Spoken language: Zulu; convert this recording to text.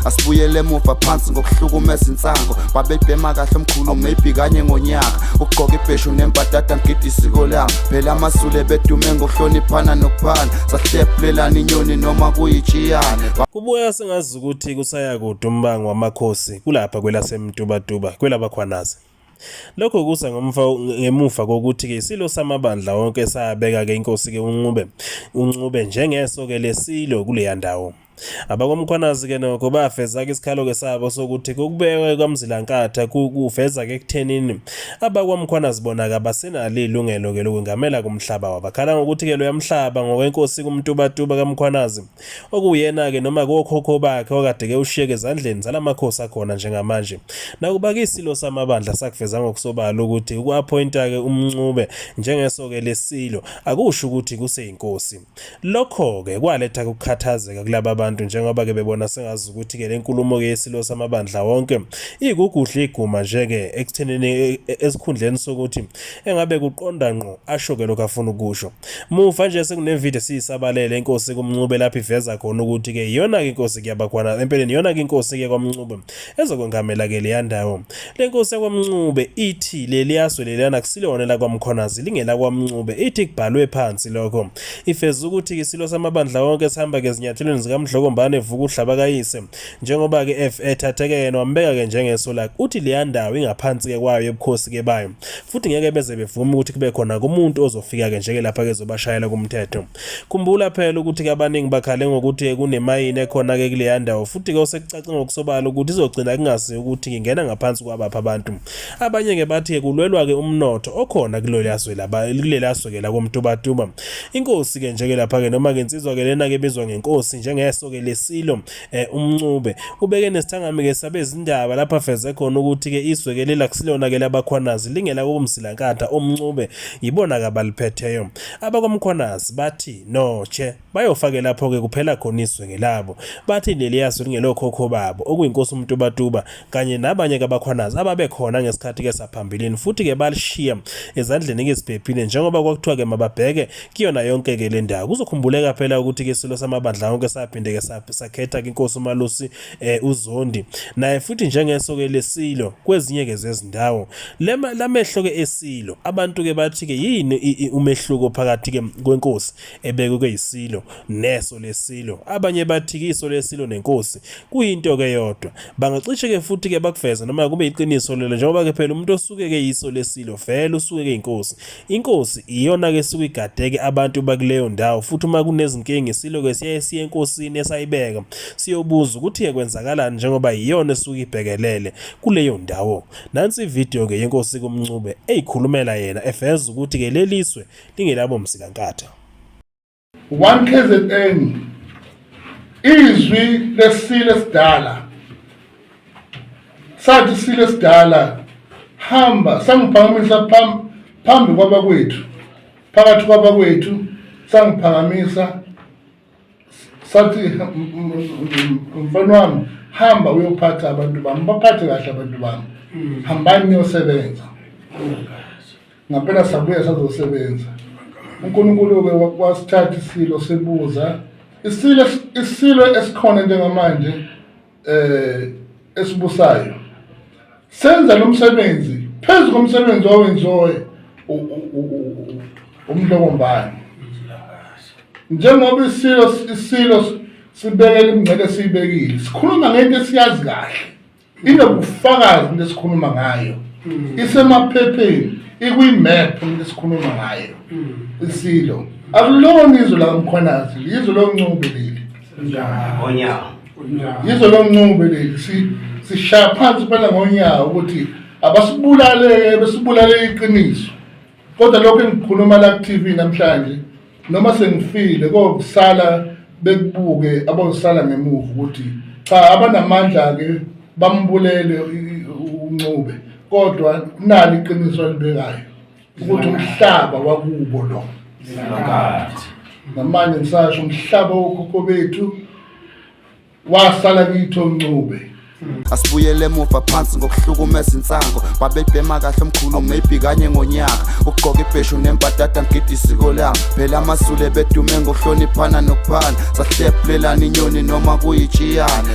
Asibuyele emuva phansi ngokuhlukumeza insango. Babebhema kahle omkhulu, maybe kanye ngonyaka. Ukugqoka ibheshu nembadada, ngigida isiko lami. Phela amaZulu bedume ngokuhloniphana nokuphana, sahlephulelana inyoni noma kuyitshiyane. Kubukeka sengazi ukuthi kusaya kude umbango wamakhosi kulapha kwelaseMtubatuba kwelabaKhwanazi. Lokho kuza ngemuva kokuthi-ke isilo samabandla wonke sabeka-ke inkosi-ke uNcube, uNcube njengeso-ke lesilo kuleya ndawo. AbakwaMkhwanazi-ke nokho bafeza-ke isikhalo-ke sabo sokuthi ukubekwa kwaMzilankatha kuveza-ke ekuthenini abakwaMkhwanazi bona kabasenalo ilungelo-ke lokwengamela kumhlaba wabo. Bakhala ngokuthi-ke loya mhlaba ngokwenkosi kuMtubatuba kaMkhwanazi okuwuyena-ke noma kokhokho bakhe okade-ke ushiyeke ezandleni zalamakhosi akhona njengamanje. Nakuba-ke isilo samabandla sakuveza ngokusobala ukuthi uku-appointa-ke uMncube njengeso-ke lesilo akusho ukuthi kuseyinkosi. Lokho-ke kwaletha ukukhathazeka kulaba bantu njengoba-ke bebona sengazi ukuthi-ke le nkulumo-ke yesilo samabandla wonke iyikugudla iguma nje-ke ekuthenini esikhundleni sokuthi engabe kuqonda ngqo asho-ke lokhu afuna ukusho. Muva nje sekunevideo esiyisabalele inkosi kuMncube lapho iveza khona ukuthi-ke iyona-ke inkosi kuyabakhwana empeleni iyona-ke inkosi-ke kwaMncube ezokwengamela-ke leya ndawo. Le nkosi yakwaMncube ithi leliya zwe leliyana kusilona elakwaMkhwanazi lingelakwamncube ithi kubhalwe phansi lokho. Ifeza ukuthi-ke isilo samabandla wonke sihamba-ke ezinyathelweni zikaMdlokombane evuka uhlaba kayise njengoba-ke ethatheke yena wambeka-ke njengeso lakhe. Uthi leya ndawo ingaphansi-ke kwayo yobukhosi-ke bayo futhi ngeke beze bevume ukuthi kube khona kumuntu ozofika-ke njeke lapha-ke ezobashayela kumthetho. Khumbula phela ukuthi-ke abaningi bakhale ngokuthi kunemayini ekhona-ke kuleya ndawo futhi-ke osekucace ngokusobala ukuthi izogcina kungasi ukuthi ngingena ngaphansi kwabaphi abantu. Abanye-ke bathi-ke kulwelwa-ke umnotho okhona kuleliya zwe laba kuleliya zwe-ke lakoMtubatuba. Inkosi-ke nje-ke lapha-ke noma-ke insizwa-ke lena-ke ebizwa ngenkosi njengeso-ke lesilo uMncube ubeke nesithangami-ke sabezindaba lapho afeze khona ukuthi-ke izwe-ke lela kusilona-ke labakhwanazi lingela koMzilankatha oMncube yibona-ke abaliphetheyo. AbakwaMkhwanazi bathi notshe bayofake lapho-ke kuphela khona izwe ngelabo. Bathi leliya zwe lingelokhokho babo okuyinkosi uMtubatuba kanye nabanye kabakhwanazi ababekhona ngesikhathi-ke saphambilini futhi-ke balishiya ezandleni-ke eziphephile njengoba kwakuthiwa-ke mababheke kuyona yonke-ke le ndawo. Kuzokhumbuleka phela ukuthi-ke isilo samabandla wonke saphinde-ke sakhetha-ke inkosi uMalusi uZondi naye futhi njengeso-ke lesilo kwezinye-ke zezindawo. Lamehlo-ke esilo abantu-ke bathi-ke yini umehluko phakathi-ke kwenkosi ebekwe yisilo neso lesilo. Abanye bathi-ke iso lesilo nenkosi kuyinto-ke yodwa. Bangacishe-ke futhi-ke bakuveze noma kube iqiniso lelo njengoba-ke phela umuntu osuke-ke yiso lesilo vele usuke-ke inkosi. Inkosi iyona-ke esuke igadeke abantu bakuleyo ndawo futhi uma kunezinkinga isilo-ke siyaye siye enkosini esayibeka siyobuza ukuthi-ke kwenzakalani njengoba iyona esuke ibhekelele kuleyo ndawo. Nansi ividiyo-ke yenkosi kuMncube eyikhulumela yena eveza ukuthi-ke leli zwe lingelabo Mzilankatha. 1 KZN izwi lesilo esidala sathi isilo esidala hamba sangiphakamisa phambi kwabakwethu phakathi kwabakwethu sangiphakamisa sathi mfana wami hamba uyophatha abantu bami baphathe kahle abantu bami hambani niyosebenza. Ngampela sabuya sazosebenza. UNkulunkulu-ke wasithatha isilo sibuza isilo isilo esikhona njengamanje esibusayo senza lo msebenzi phezu komsebenzi owenziwe uMdlokombane njengoba isilo isilo sibekela imingcele esiyibekile sikhuluma ngento esiyazi kahle inobufakazi into esikhuluma ngayo isemaphepheni ikwi-map into esikhuluma ngayo isilo akulona izwe lakaMkhwanazi lizwe loNcube leli ngonyawo izwe loNcube leli sishaya phansi phela ngonyawo ukuthi abasibulale besibulale iqiniso kodwa lokho engikhuluma la ku-TV namhlanje noma sengifile kokusala bekubuke abosala ngemuva ukuthi cha abanamandla-ke bambulele uNcube kodwa nali iqiniso alibekayo ukuthi umhlaba wakubo lo namanje ngisasho umhlaba wokhokho bethu wasala kithi oNcube. Asibuyele emuva phansi ngokuhlukumeza insango. Babebhema kahle omkhulu maybe kanye ngonyaka. Ukugqoka ibheshu nembadada ngigida isiko lami. Phela amaZulu bedume ngokuhloniphana nokuphana, sahlephulelana inyoni noma kuyitshiyane.